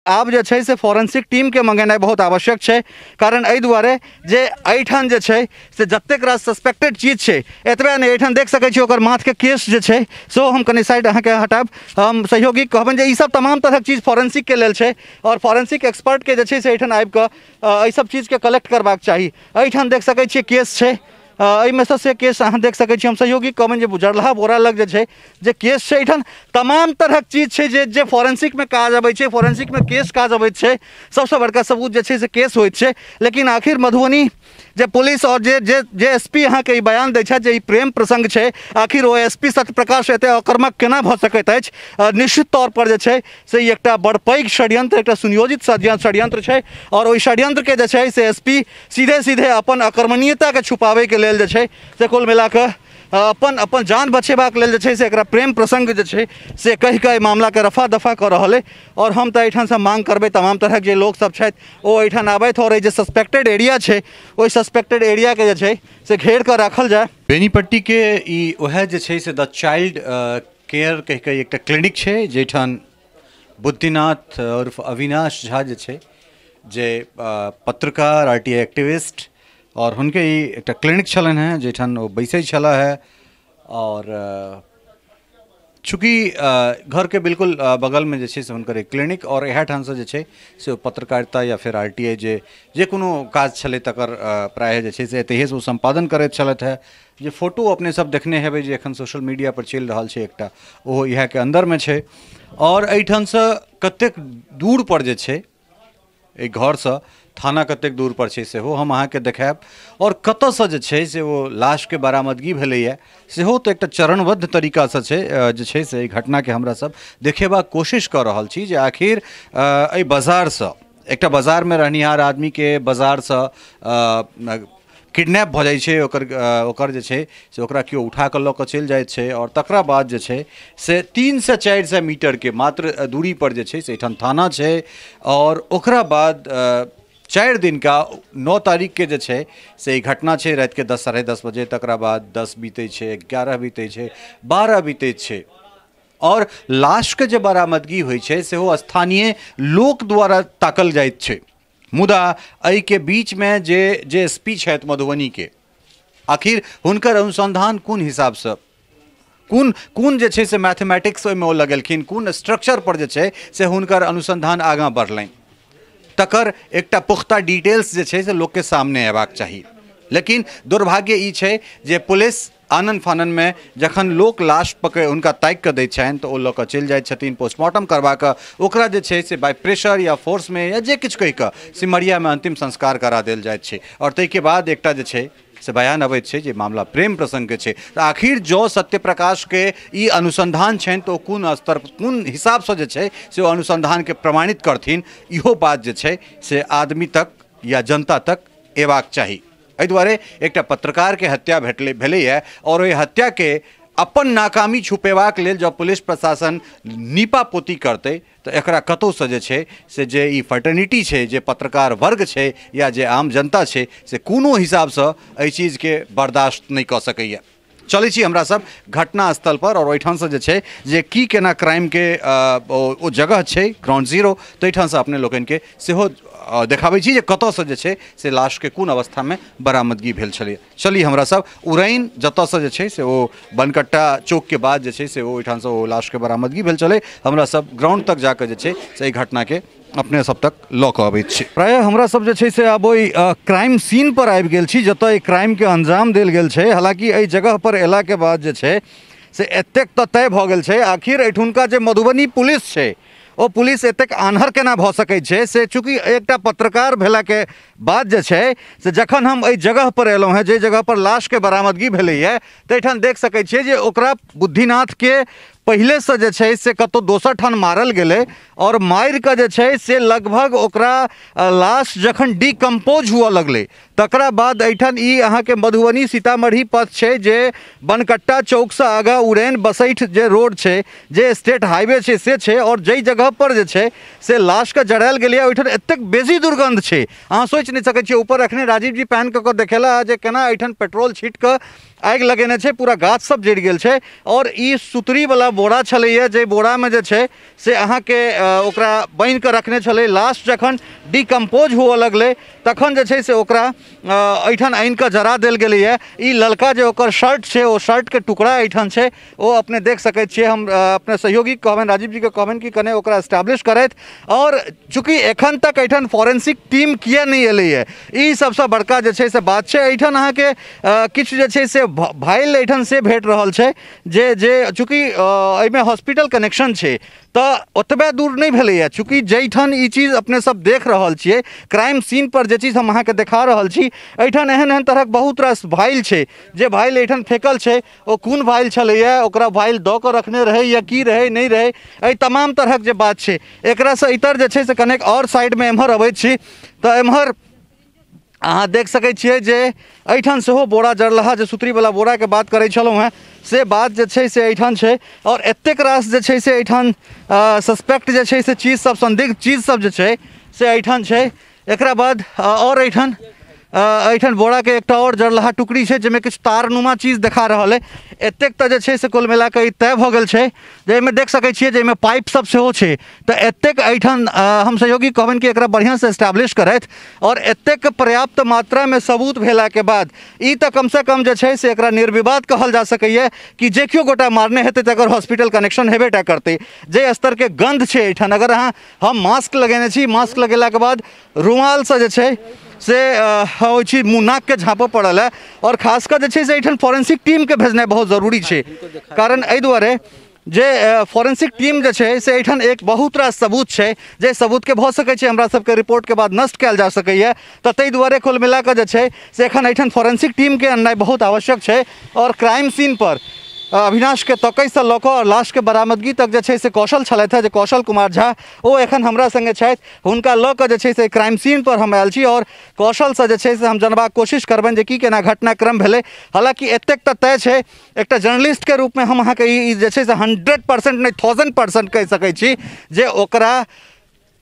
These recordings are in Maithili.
आब जे छै से फोरेंसिक टीमके मंगेनाइ बहुत आवश्यक छै। कारण एहि दुआरे जे एहिठाम जे छै से जतेक रास सस्पेक्टेड चीज छै, एतबे नहि, एहिठाम देख सकै छी ओकर माथके केस जे छै सेहो हम कनि साइड अहाँके हटायब। हम सहयोगी कहबनि जे ईसब तमाम तरहक चीज फोरेंसिकके लेल छै आओर फोरेंसिक एक्सपर्टके जे छै से एहिठाम आबिकऽ एहि सब चीजके कलेक्ट करबाक चाही। एहिठाम देख सकै छियै केस छै, एहिमे सँ से केस अहाँ देख सकै छी। हम सहयोगी कहबनि जे जरलहा बोरा लग जे छै जे केस छै, एहिठाम तमाम तरहक चीज छै जे जे फोरेंसिकमे काज अबै छै, फोरेंसिकमे केस काज अबैत छै। सबसँ बड़का सबूत जे छै से केस होइत छै। लेकिन आखिर मधुबनी जे पुलिस और जे जे जे एस पी अहाँके ई बयान दै छथि जे ई प्रेम प्रसंग छै, आखिर ओ एस पी सत्यप्रकाश एते अकर्मक केना भऽ सकैत अछि? निश्चित तौर पर जे छै से ई एकटा बड़ पैघ षड्यंत्र, एकटा सुनियोजित षड्यंत्र छै और ओहि षड्यंत्रके जे छै से एस पी सीधे सीधे अपन अकर्मणीयताके छुपाबैके लेल जे छै से कुल मिलाकऽ अपन अपन जान बचेबाक लेल जे छै से एकरा प्रेम प्रसंग जे छै से कहि कऽ एहि मामलाके रफा दफा कऽ रहल अइ। और हम तऽ एहिठामसँ मांग करबै तमाम तरहक जे लोकसब छथि ओ एहिठाम आबथि और एहि जे सस्पेक्टेड एरिया छै ओहि सस्पेक्टेड एरियाके जे छै से घेर कऽ राखल जाय। बेनीपट्टीके ई वएह जे छै से द चाइल्ड केयर कहि कऽ एकटा क्लिनिक छै जाहिठाम बुद्धिनाथ उर्फ अविनाश झा जे छै जे पत्रकार आर टी I activist और हुनके ई एकटा क्लिनिक छलनि हेँ जाहिठाम ओ बैसै छलाह हेँ। और चूँकि घरके बिल्कुल बगलमे जे छै से हुनकर एक क्लिनिक और इएह ठामसँ जे छै से ओ पत्रकारिता या फेर आर टी I जे जे कोनो काज छलै तकर प्रायः जे छै से एतहिएसँ ओ सम्पादन करैत छलथि हेँ। जे फोटो अपने सब देखने हेबै जे एखन सोशल मीडिया पर चलि रहल छै एकटा, ओहो इएहके अन्दरमे छै। और एहिठामसँ कतेक दूर पर जे छै एहि घरसँ थाना कतेक दूर पर छै सेहो हम अहाँके देखायब। और कतऽसँ जे छै से ओ लाशके बरामदगी भेलैए सेहो तऽ एकटा चरणबद्ध तरीकासँ छै जे छै से एहि घटनाके हमरा सब देखेबाक कोशिश कऽ रहल छी जे आखिर एहि बाजारसँ एकटा बाजारमे रहनिहार आदमीके बाजारसँ किडनैप भऽ जाइ छै, ओकर ओकर जे छै से ओकरा केओ उठा कऽ लऽ कऽ चलि जाइत छै और तकरा बाद जे छै से 300 से 400 मीटरके मात्र दूरी पर जे छै से एहिठाम थाना छै। और ओकरा बाद 4 दिन का 9 तारीख के जे छै से ई घटना छै रातिके 10 साढ़े 10 बजे, तकरा बाद 10 बीतै छै, 11 बीतै छै, 12 बीतै छै और लाशके जे बरामदगी होइ छै सेहो स्थानीय लोक द्वारा ताकल जाइत छै। मुदा एहिके बीचमे जे जे एस पी छथि मधुबनीके, आखिर हुनकर अनुसंधान कोन हिसाबसँ, कोन कोन जे छै से मैथमेटिक्स ओहिमे ओ लगेलखिन, कोन स्ट्रक्चर पर जे छै से हुनकर अनुसंधान आगाँ बढ़लनि, तकर एकटा पुख्ता डिटेल्स जे छै से लोकके सामने अयबाक चाही। लेकिन दुर्भाग्य ई छै जे पुलिस आनन फाननमे जखन लोक लाश पकड़ि हुनका ताकि कऽ दै छनि तऽ ओ लऽ कऽ चलि जाइ छथिन पोस्टमार्टम करबा कऽ, ओकरा जे छै से बाय प्रेशर या फोर्समे या जे किछु कहि कऽ सिमरियामे अंतिम संस्कार करा देल जाइत छै। और ताहिके बाद एकटा जे छै से बयान अबैत छै जे मामला प्रेम प्रसङ्गके छै। तऽ आखिर जँ सत्यप्रकाशके ई अनुसंधान छनि तऽ ओ कोन स्तर कोन हिसाबसँ जे छै से ओ अनुसंधानके प्रमाणित करथिन, इहो बात जे छै से आदमी तक या जनता तक अयबाक चाही। एहि दुआरे एकटा पत्रकारके हत्या भेलैए और ओहि हत्याके अपन नाकामी छुपेबाक लेल जँ पुलिस प्रशासन नीपा पोती करतै तऽ एकरा कतहुसँ जे छै से जे ई फर्टर्निटी छै, जे पत्रकार वर्ग छै या जे आम जनता छै से कोनो हिसाबसँ एहि चीजके बर्दाश्त नहि कऽ सकैए। चलै छी हमरा सब घटना स्थल पर और ओहिठामसँ जे छै जे की केना क्राइमके ओ जगह छै ग्राउंड जीरो, ताहिठामसँ अपने लोकनिके सेहो देखाबै छी जे कतऽसँ जे छै से लाशके कोन अवस्थामे बरामदगी भेल छलै। चली हमरा सब उड़ैन जतऽसँ जे छै से ओ बनकट्टा चौकके बाद जे छै से ओ ओहिठामसँ ओ लाशके बरामदगी भेल छलै। हमरा सब ग्राउंड तक जाकऽ जे छै से एहि घटनाके अपने सब तक लऽ कऽ अबैत छी। प्रायः हमरा सब जे छै से आब ओहि क्राइम सीन पर आबि गेल छी जतऽ एहि क्राइमके अंजाम देल गेल छै। हालाँकि एहि जगह पर अयलाके बाद जे छै से एतेक तऽ तय भऽ गेल छै, आखिर एहिठुनका जे मधुबनी पुलिस छै ओ पुलिस एतेक आन्हर केना भऽ सकै छै से चूँकि एकटा पत्रकार भेलाके बाद जे छै से जखन हम एहि जगह पर अयलहुँ हेँ जाहि जगह पर लाशके बरामदगी भेलैए ताहिठाम देख सकै छियै जे ओकरा बुद्धिनाथके पहिलेसँ जे छै से कतहु दोसर ठाम मारल गेलै और मारि कऽ जे छै से लगभग ओकरा लाश जखन डिकम्पोज हुअ लगलै तकरा बाद एहिठाम ई अहाँके मधुबनी सीतामढ़ी पथ छै जे बनकट्टा चौकसँ आगाँ उड़ैन बसैठ जे रोड छै जे स्टेट हाईवे छै से छै और जाहि जगह पर जे छै से लाशके जरायल गेलैए ओहिठाम एतेक बेसी दुर्गन्ध छै अहाँ सोचि नहि सकै छियै। ऊपर एखने राजीव जी पैन कऽ देखेला जे केना एहिठाम पेट्रोल छीट कऽ आगि लगेने छै, पूरा गाछ सब जरि गेल छै। और ई सुतरीवला बोरा छलैए, जे बोरामे जे छै से अहाँके ओकरा बान्हि कऽ रखने छलै। लाश जखन डिकम्पोज हुअ लगलै तखन जे छै से ओकरा एहिठाम आनि कऽ जरा देल गेलैए। ई ललका जे ओकर शर्ट छै ओ शर्टके टुकड़ा एहिठाम छै, ओ अपने देख सकै छियै। हम अपने सहयोगी कहबनि, राजीव जीके कहबनि कि कने ओकरा एस्टैब्लिश करथि। और चूँकि एखन तक एहिठाम फॉरेंसिक टीम किए नहि एलैए, ई सबसँ बड़का जे छै से बात छै। एहिठाम अहाँके किछु जे छै से भाइल एहिठाम से भेट रहल छै, जे जे चूँकि एहिमे हॉस्पिटल कनेक्शन छै तऽ ओतबे दूर नहि भेलैए। चूँकि जाहिठाम ई चीज अपने सब देख रहल छियै, क्राइम सीन पर जे चीज हम अहाँके देखा रहल छी, एहिठाम एहन एहन तरहक बहुत रास भाइल छै, जे भाइल एहिठाम फेकल छै। ओ कोन भाइल छलैए, ओकरा भाइल दऽ कऽ रखने रहै या की रहै नहि रहै, एहि तमाम तरहक जे बात छै। एकरासँ इतर जे छै से कनेक आओर साइडमे एम्हर अबै छी तऽ एम्हर अहाँ देख सकै छियै जे एहिठाम सेहो बोरा जरलहा, जे सुतरीवला बोराके बात करै छलहुँ हेँ, से बात जे छै से एहिठाम छै। और एतेक रास जे छै से एहिठाम सस्पेक्ट जे छै से चीज सब, संदिग्ध चीज सब जे छै से एहिठाम छै। एकरा बाद और एहिठाम एहिठाम बोराके एकटा आओर जरलहा टुकड़ी छै, जाहिमे किछु तारनुमा चीज देखा रहल अइ। एतेक तऽ जे छै से कुल मिला कऽ ई तय भऽ गेल छै जे एहिमे देख सकै छियै जे एहिमे पाइप सब सेहो छै। तऽ एतेक एहिठाम हम सहयोगी कहबनि कि एकरा बढ़िआँसँ एस्टैब्लिश करथि। और एतेक पर्याप्त मात्रामे सबूत भेलाके बाद ई तऽ कमसँ कम जे छै से एकरा निर्विवाद कहल जा सकैए कि जे केओ गोटा मारने हेतै तकर हॉस्पिटल कनेक्शन हेबे टा करतै। जे स्तरके गन्ध छै एहिठाम, अगर अहाँ, हम मास्क लगेने छी, मास्क लगेलाके बाद रुमालसँ जे छै से होइ छी मुँह नाकके झाँपऽ पड़ल है। और खास कऽ जे छै से एहिठाम फॉरेंसिक टीमके भेजनाइ बहुत जरूरी छै, कारण एहि दुआरे जे फॉरेंसिक टीम जे छै से एहिठाम एक बहुत रास सबूत छै, जे सबूतके भऽ सकै छै हमरा सबके रिपोर्टके बाद नष्ट कयल जा सकैए। तऽ ताहि दुआरे कुल मिला कऽ जे छै से एखन एहिठाम फॉरेंसिक टीमके अननाइ बहुत आवश्यक छै। और क्राइम सीन पर अविनाशके तकैसँ लऽ कऽ और लाशके बरामदगी तक जे छै से कौशल छलथि हेँ, जे कौशल कुमार झा, ओ एखन हमरा सङ्गे छथि। हुनका लऽ कऽ जे छै से क्राइम सीन पर हम आयल छी और कौशलसँ जे छै से हम जानबाक कोशिश करबनि जे की केना घटनाक्रम भेलै। हालाँकि एतेक तऽ तय छै, एकटा जर्नलिस्टके रूपमे हम अहाँके ई जे छै से 100% नहि 1000% कहि सकै छी जे ओकरा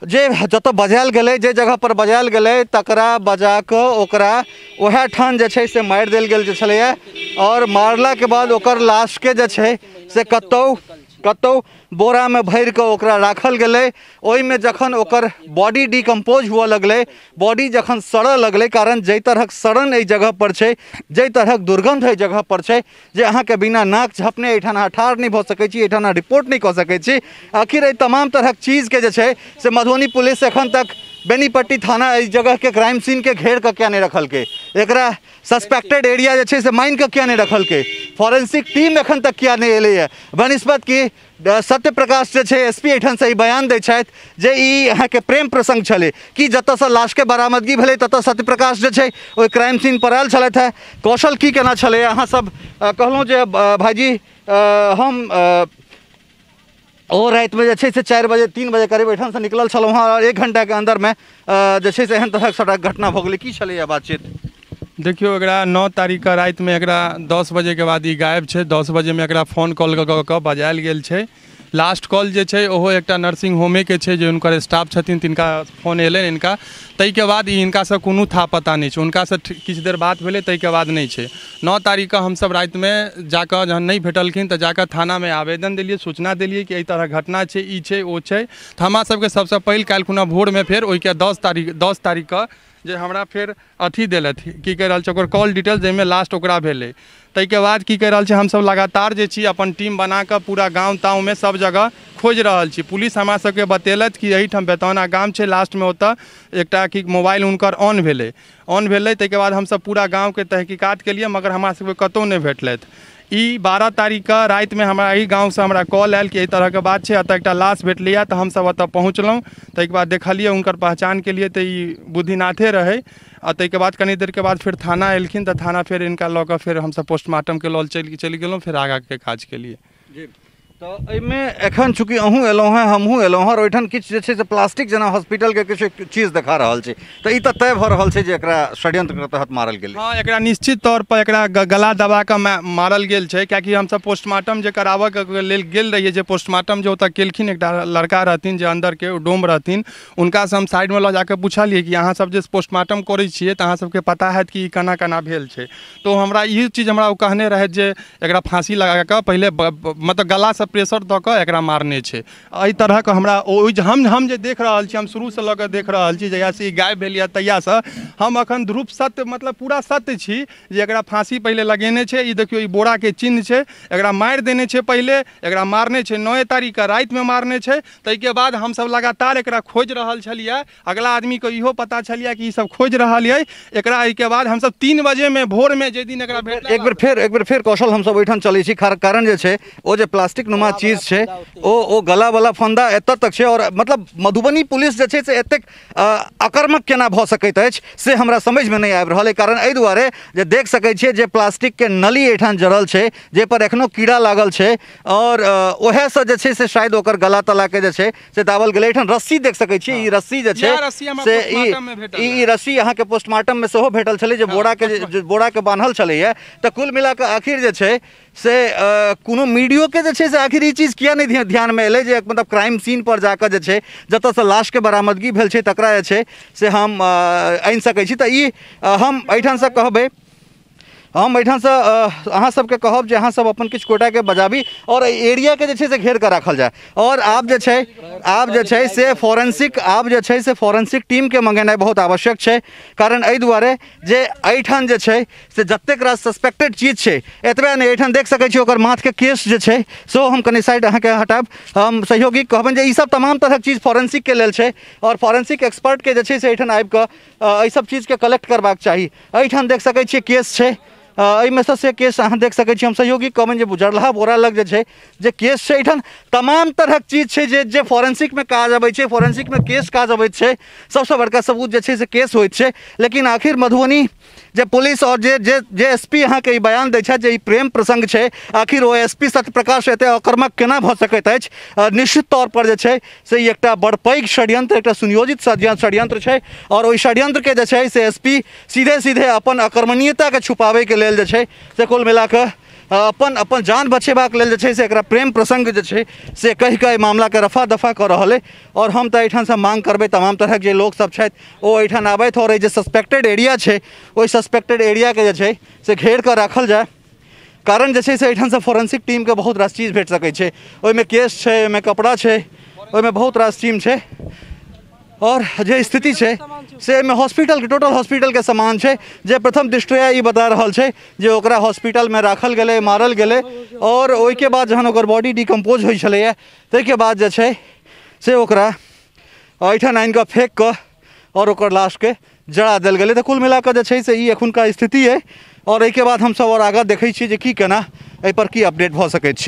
जे जतऽ बजायल गेलै, जे जगह पर बजायल गेलै, तकरा बजा कऽ ओकरा वएह ठाम जे छै से मारि देल गेल जे छलैए। और मारलाके बाद ओकर लाशके जे छै से कतहु कतहु बोरामे भरि कऽ ओकरा राखल गेलै। ओहिमे जखन ओकर बॉडी डिकम्पोज हुअ लगलै, बॉडी जखन सड़ऽ लगलै, कारण जाहि तरहक सड़न एहि जगह पर छै, जाहि तरहक दुर्गन्ध एहि जगह पर छै, जे अहाँके बिना नाक झपने एहिठाम अहाँ ठाढ़ नहि भऽ सकै छी, एहिठाम अहाँ रिपोर्ट नहि कऽ सकै छी। आखिर एहि तमाम तरहक चीजके जे छै से मधुबनी पुलिस एखन तक बेनीपट्टी थाना एहि जगहके क्राइम सीनके घेर कऽ किया नहि रखलकै, एकरा सस्पेक्टेड एरिया जे छै से मानि कऽ किया नहि रखलकै, फॉरेंसिक टीम एखन तक किया नहि एलैए। बनस्पत कि सत्य प्रकाश जे छै एसपी एहिठामसँ ई बयान दै छथि जे ई अहाँके प्रेम प्रसंग छलै, कि जतऽसँ लाशके बरामदगी भेलै ततऽ सत्य प्रकाश जे छै ओहि क्राइम सीन पर आयल छलथि हेँ। कौशल की केना छलै, अहाँ सब कहलहुँ जे भाइजी हम ओ रातिमे जे छै से 4 बजे 3 बजे करीब एहिठामसँ निकलल छलहुँ हँ और 1 घंटाके अन्दरमे जे छै से एहन तरहक सबटा घटना भऽ गेलै। की छलैए बातचीत? देखियौ, एकरा 9 तारीखके रातिमे एकरा 10 बजेके बाद ई गायब छै। 10 बजेमे एकरा फोन कॉल कऽ कऽ बजायल गेल छै। लास्ट कॉल जे छै ओहो एकटा नर्सिंग होमेके छै, जे हुनकर स्टाफ छथिन तिनका फोन एलनि हिनका, ताहिके बाद ई हिनकासँ कोनो था पता नहि छै। हुनकासँ किछु देर बात भेलै, ताहिके बाद नहि छै। 9 तारीखके हमसब रातिमे जाकऽ जहन नहि भेटलखिन तऽ जाकऽ थानामे आवेदन देलियै, सूचना देलियै कि एहि तरहक घटना छै, ई छै ओ छै। तऽ हमरा सबके सबसँ पहिल काल्हि खुना भोरमे फेर ओहिके 10 तारीखके जे हमरा फेर अथी देलथि, की कहि रहल छै ओकर कॉल डिटेल्स, जाहिमे लास्ट ओकरा भेलै। ताहिके बाद की कहि रहल छै, हमसब लगातार जे छी अपन टीम बनाकऽ पूरा गाँव ताँवमे सब जगह खोजि रहल छी। पुलिस हमरा सबके बतेलथि कि एहिठाम बेतौना गाम छै, लास्टमे ओतऽ एकटा की मोबाइल हुनकर ऑन भेलै, ताहिके बाद हमसब पूरा गाँवके तहकीकात केलियै, मगर हमरा सबके कतहु नहि भेटलथि। ई 12 तारीखके रातिमे हमरा एहि गाँवसँ हमरा कॉल आयल कि एहि तरहके बात छै, एतऽ एकटा लाश भेटलैए। तऽ हमसब ओतऽ पहुँचलहुँ, ताहिके बाद देखलियै, हुनकर पहचान केलियै तऽ ई बुद्धिनाथे रहै। आ ताहिके बाद कनी देरके बाद फेर थाना एलखिन, तऽ थाना फेर हिनका लऽ कऽ फेर हमसब पोस्टमार्टमके लऽ चलि गेलहुँ, फेर आगाँके काज केलियै। जी। तऽ एहिमे एखन चूँकि अहूँ एलहुँ हेँ, हमहूँ एलहुँ हेँ, और ओहिठाम किछु जे छै से प्लास्टिक जेना हॉस्पिटलके किछु चीज देखा रहल छै, तऽ ई तऽ तय भऽ रहल छै जे एकरा षड्यंत्रके तहत मारल गेलै। हँ, एकरा निश्चित तौर पर एकरा गला दबा कऽ मारल गेल छै, कियाकि हमसब पोस्टमार्टम जे कराबऽके लेल गेल रहियै, जे पोस्टमार्टम जे ओतऽ केलखिन एकटा लड़का रहथिन जे अन्दरके डोम रहथिन, हुनकासँ हम साइडमे लऽ जाकऽ पुछलियै कि अहाँ सब जे पोस्टमार्टम करै छियै तऽ अहाँ सबके पता हैत कि ई केना केना भेल छै। तऽ हमरा इही चीज हमरा ओ कहने रहथि जे एकरा फाँसी लगा कऽ पहिले मतलब गलासँ प्रेशर दऽ कऽ एकरा मारने छै। एहि तरहके हमरा ओहि हम जे देख रहल छी, हम शुरूसँ लऽ कऽ देख रहल छी, जहियासँ ई गायब भेल यऽ तहियासँ हम अखन ध्रुव सत्य मतलब पूरा सत्य छी जे एकरा फाँसी पहिले लगेने छै। ई देखियौ, ई बोराके चिन्ह छै, एकरा मारि देने छै, पहिले एकरा मारने छै, 9 तारीखके रातिमे मारने छै। ताहिके बाद हमसब लगातार एकरा खोजि रहल छलियै, अगला आदमीके इहो पता छलियै कि ई सब खोजि रहल यऽ एकरा। एहिके बाद हमसब 3 बजेमे भोरमे जाहि दिन एकरा भेटल। एक बेर फेर कौशल हमसब ओहिठाम चलै छी, कारण जे छै ओ जे प्लास्टिक नुमा चीज छै ओ गला वाला फंदा एतऽ तक छै, और मतलब मधुबनी पुलिस जे छै से एतेक आक्रामक केना भऽ सकैत अछि से हमरा समझमे नहि आबि रहल अइ। कारण एहि दुआरे जे देख सकै छियै जे प्लास्टिकके नली एहिठाम जड़ल छै जाहिपर एखनो कीड़ा लागल छै, और ओएहसँ जे छै से शायद ओकर गला तलाके जे छै से दाबल गेलै। एहिठाम रस्सी देख सकै छियै, ई रस्सी जे छै से ई रस्सी अहाँके पोस्टमार्टममे सेहो भेटल छलै जे बोराके बान्हल छलैए। तऽ कुल मिलाकऽ आखिर जे छै से कोनो मीडियोके जे छै से आखिर ई चीज किया नहि ध्यानमे एलै जे मतलब क्राइम सीन पर जाकऽ जे छै जतऽसँ लाशके बरामदगी भेल छै तकरा जे छै से हम आनि सकै छी। तऽ ई हम एहिठामसँ कहबै, हम एहिठामसँ अहाँ सबके कहब जे अहाँ सब अपन किछु कोटाके बजाबी और एहि एरियाके जे छै से घेर कऽ राखल जाय। और आब जे छै से फोरेंसिक, आब जे छै से फोरेंसिक टीमके मंगेनाइ बहुत आवश्यक छै। कारण एहि दुआरे जे एहिठाम जे छै से जतेक रास सस्पेक्टेड चीज छै, एतबे नहि एहिठाम देख सकै छी ओकर माथके केस जे छै सेहो हम कनि साइड अहाँके हटायब। हम सहयोगी कहबनि जे ईसब तमाम तरहक चीज फोरेंसिकके लेल छै और फोरेंसिक एक्सपर्टके जे छै से एहिठाम आबि कऽ एहि सब चीजके कलेक्ट करबाक चाही। एहिठाम देख सकै छियै केस छै, एहिमे सँ से केस अहाँ देख सकै छी। हम सहयोगी कहबनि जे जरलहा बोरा लग जे छै जे केस छै, एहिठाम तमाम तरहक चीज छै जे जे फोरेंसिकमे काज अबै छै, फोरेंसिकमे केस काज अबैत छै। सबसँ बड़का सबूत जे छै से केस होइत छै। लेकिन आखिर मधुबनी जे पुलिस और जे जे जे एस पी अहाँके ई बयान दै छथि जे ई प्रेम प्रसंग छै, आखिर ओ एस पी सत्यप्रकाश एते आक्रामक केना भऽ सकैत अछि? निश्चित तौर पर जे छै से ई एकटा बड़ पैघ षड्यंत्र, एकटा सुनियोजित षड्यंत्र छै, और ओहि षड्यंत्रके जे छै से एस पी सीधे सीधे अपन आक्रमणीयताके छुपाबैके लेल जे छै से कुल मिलाकऽ अपन अपन जान बचेबाक लेल जे छै से एकरा प्रेम प्रसंग जे छै से कहि कऽ एहि मामलाके रफा दफा कऽ रहल अइ। और हम तऽ एहिठामसँ मांग करबै तमाम तरहक जे लोकसब छथि ओ एहिठाम आबथि और एहि जे सस्पेक्टेड एरिया छै ओहि सस्पेक्टेड एरियाके जे छै से घेर कऽ राखल जाय। कारण जे छै से एहिठामसँ फोरेंसिक टीमके बहुत रास चीज भेट सकै छै, ओहिमे केस छै, ओहिमे कपड़ा छै, ओहिमे बहुत रास चीज छै। और जे स्थिति छै से एहिमे हॉस्पिटलके टोटल हॉस्पिटलके सामान छै जे प्रथम दृष्टया ई बता रहल छै जे ओकरा हॉस्पिटलमे राखल गेलै, मारल गेलै, और ओहिके बाद जहन ओकर बॉडी डिकम्पोज होइ छलैए ताहिके बाद जे छै से ओकरा एहिठाम आनि कऽ फेक कऽ और ओकर लाशके जरा देल गेलै। तऽ कुल मिलाकऽ जे छै से ई एखुनका स्थिति अइ, और एहिके बाद हमसब और आगाँ देखै छियै जे की केना एहिपर की अपडेट भऽ सकैत छै।